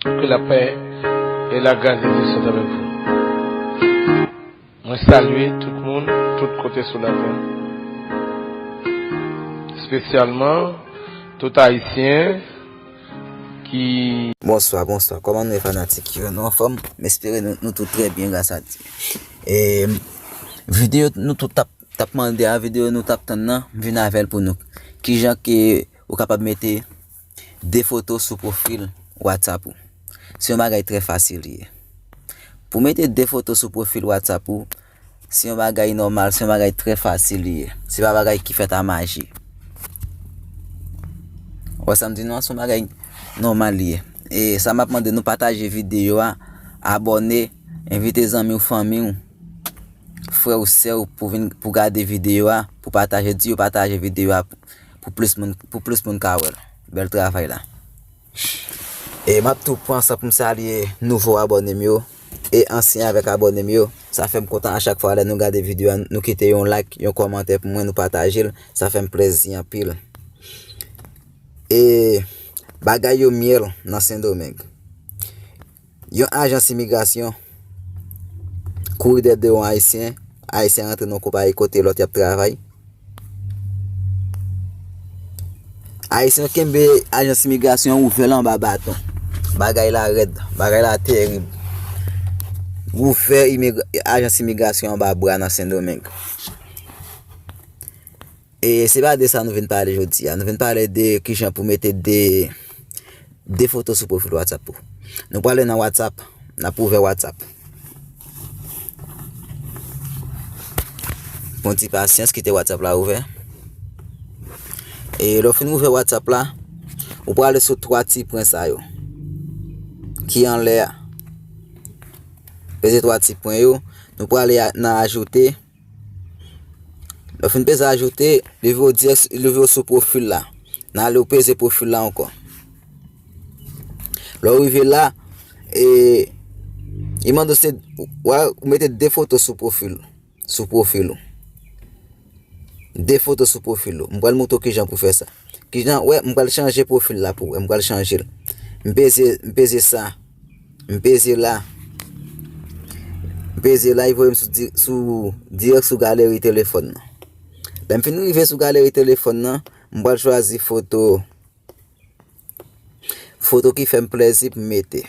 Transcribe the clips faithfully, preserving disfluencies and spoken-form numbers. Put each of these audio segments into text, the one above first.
Que la paix et la grâce de Dieu soient avec vous. Mwen salye tout moun, tout kote sou latè. Espesyalman, tout Ayisyen ki Bonswa, bonswa. Kòman nou ye, fanatik yo? Nou anfòm? M espere nou, nou tout trè byen, gras a Dye. E videyo nou tout t ap, t ap mande a, videyo nou t ap tann nan, m vin avè l pou nou. Kijan ke ou kapab mete de foto sou pwofil WhatsApp ou? Se yon bagay trè fasil li ye. Pou mete de foto sou pwofil WhatsApp ou, se yon bagay nòmal, se yon bagay trè fasil li ye. Se pa bagay ki fèt a maji. Ou wè sa m di nou an, se yon bagay nòmal li ye. E sa m ap mande nou, pataje videyo a, abòne, envite zanmi w, fanmi w, frè w, sè w pou vin, pou gade videyo a, pou pataje, di yo pataje videyo a pou, pou plis moun, pou plis moun ka wè l. Bèl travay la. E m ap tou pran sa pou m salye nouvo abòne m yo e ansyen avèk abòne m yo. Sa fè m kontan a chak fwa lè nou gade videyo a, nou kite yon like, yon kòmantè pou mwen, nou pataje l. Sa fè m plezi anpil. E bagay yo myèl nan Sendomeng. Yon ajans imigrasyon kouri dèyè yon Ayisyen. Ayisyen rantre nan yon konpayi kote lòt y ap travay. Ayisyen kenbe ajans imigrasyon ouvè l anba baton. Bagay la rèd, bagay la terib. Ouvè imigra-, ajans imigrasyon anba bra nan Sendomeng. E se pa de sa nou vin pale jodi a. Nou vin pale de kijan pou mete de, de foto sou pwofil WhatsApp ou. Nou prale nan WhatsApp. N ap ouvè WhatsApp. Pran ti pasyans, kite WhatsApp la ouvè. E lè w fin ouvè WhatsApp la, ou prale sou twa ti pwen sa yo ki anlè a. Peze twa ti pwen yo. Nou prale a, nan ajoute. Lè w fin peze ajoute, li voye w dirèk, li voye w sou pwofil la. Nan ale w peze pwofil la ankò. Lè w rive la, e, li mande w se, w a, ou mete de foto sou pwofil, sou pwofil ou. De foto sou pwofil ou. M pral montre w kijan pou fè sa. Kijan, wè, m pral chanje pwofil la pou wè. M pral chanje l. M peze, m peze sa. M peze la. M peze la, li voye m sou di-, sou, dirèk sou galeri telefòn nan. Lè m fin rive sou galeri telefòn nan, m pral chwazi foto, foto ki fè m plezi pou m mete.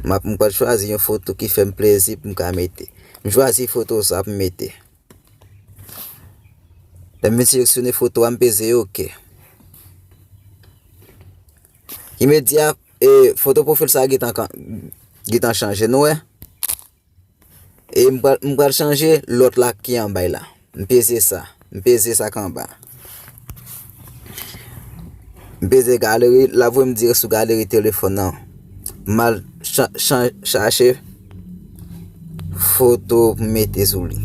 M ap, m pral chwazi yon foto ki fè m plezi pou m ka mete. M chwazi foto sa pou m mete. Lè m vin seleksyone foto a, m peze oke. Imedya, e, foto pwofil sa gentan, gentan chanje, nou wè? E m pral, m pral chanje lòt la ki anba l la. M peze sa. M peze sa k anba. M peze galeri, l ap voye m dirèk sou galeri telefòn nan. M al cha-, cha-, chache foto pou m mete sou li.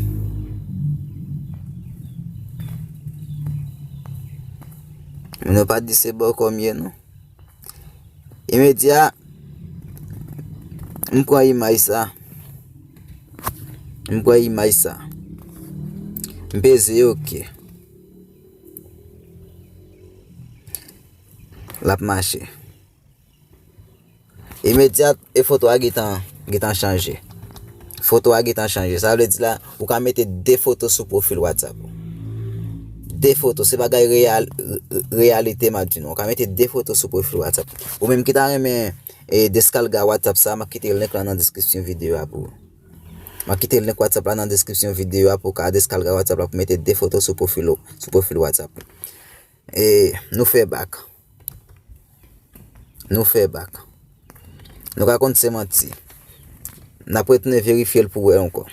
Men nou pa di se bòkò m ye, non. Imedya, m pran imaj sa. M pran imaj sa. M peze oke. L ap mache. Imedyat, e foto a gentan, gentan chanje. Foto a gentan chanje. Sa vle di la, ou ka mete de foto sou pwofil WhatsApp ou. De foto, se bagay reyal-, re-, reyalite m ap di nou. Ou ka mete de foto sou pwofil WhatsApp. Ou menm ki ta renmen, e, deskalga WhatsApp sa, m ap kite link lan nan deskripsyon videyo a pou ou. M ap kite link WhatsApp la nan deskripsyon videyo a pou w ka deskalga WhatsApp la pou mete de foto sou pwofil ou, sou pwofil WhatsApp ou. E nou fè bak. Nou fè bak. Nou ka konn se manti. N ap retounen verifye l pou wè ankò.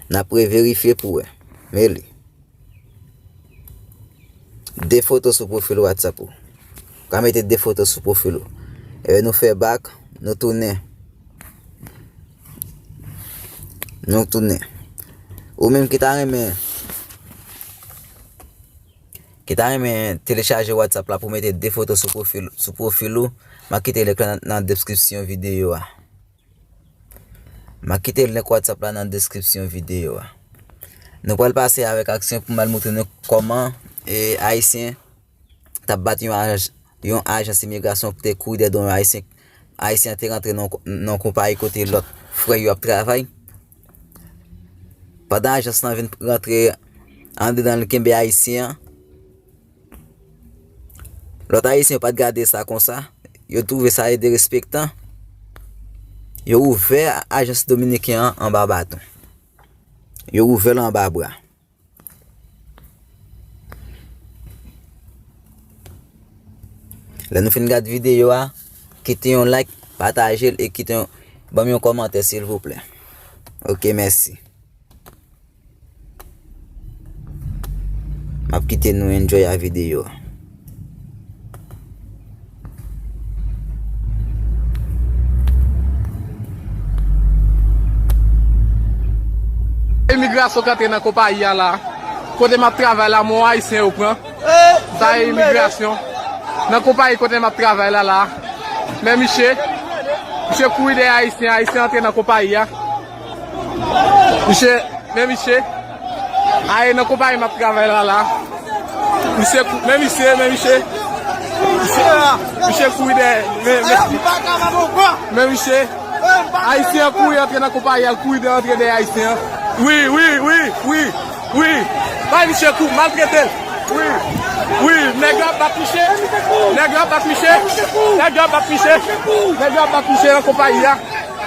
N ap reverifye pou wè. Men li. De foto sou pwofil WhatsApp ou. Ou ka mete de foto sou pwofil ou. E nou fè bak, nou tounen. Nou tounen. Ou menm ki ta renmen, ki ta renmen telechaje WhatsApp la pou mete de foto sou pwofil, sou pwofil ou, m a kite link lan nan, nan deskripsyon videyo a. M a kite link WhatsApp la nan deskripsyon videyo a. Nou pral pase avèk aksyon pou m al montre nou kòman, e, Ayisyen t ap bat yon aj-, yon ajans imigrasyon ki te kouri dèyè yon Ayisyen. Ayisyen an te rantre nan, nan yon konpayi kote lòt frè yo ap travay. Pandan ajans lan vin rantre andedan l kenbe Ayisyen an, lòt Ayisyen yo pa t gade sa konsa. Yo twouve sa e derespektan. Yo ouvè ajans dominiken an anba baton. Yo ouvè l anba bra. Lè nou fin gad videyo a, kite yon like, pataje l e kite yon, ban m yon kòmantè silvouplè. Ok, mèsi. M ap kite nou enjoy a videyo a. Imigrasyon k antre nan konpayi a la. Kote m ap travay la, mwen Ayisyen yo pran. Sa e imigrasyon. Nan konpayi kote m ap travay la la. Men misye, misye kouri dèyè Ayisyen, Ayisyen antre nan konpayi a. Misye, men misye. Aye nan konpayi m ap travay la la. Misye kou-, men misye, men misye. Misye, misye kouri dèyè. Men, men, men misye. Ayisyen an kouri antre nan konpayi a, l kouri dèyè antre dèyè Ayisyen an. Wi, wi, wi, wi, wi. Bay misye kou, maltrete l. Wi, wi, nèg yo ap bat misye. Nèg yo ap bat misye. Nèg yo ap bat misye. Nèg yo ap bat misye nan konpayi a.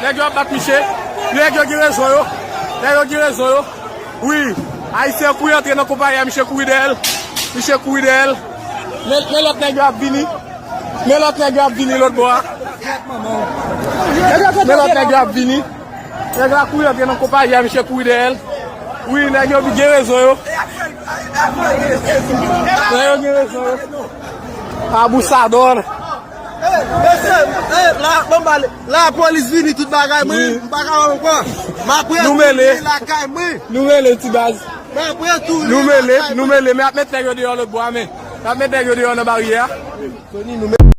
Nèg yo ap bat misye. Nèg yo gen rezon yo. Nèg yo gen rezon yo. Wi. Ayisyen an kouri antre nan konpayi a, misye kouri dèyè l. Misye kouri dèyè l. Men, men lòt nèg yo ap vini. Men lòt nèg yo ap vini lòt bò a. Men lòt nèg yo ap vini. Nèg la kouri antre nan konpayi a, misye kouri dèyè l. Wi, nèg yo gen rezon yo. Nèg yo gen rezon yo. Abousadò. Mesye, eh, la, bon, ba, lapolis vini, tout bagay, mwen, wi, m pa ka ankò. M ap retourne lakay mwen. Nou mele, ti baz. M ap retourne lakay mwen. Nou mele, nou mele, men ap met nèg yo deyò lòt bò a, men. Ap met nèg yo deyò nan baryè a. Tony, nou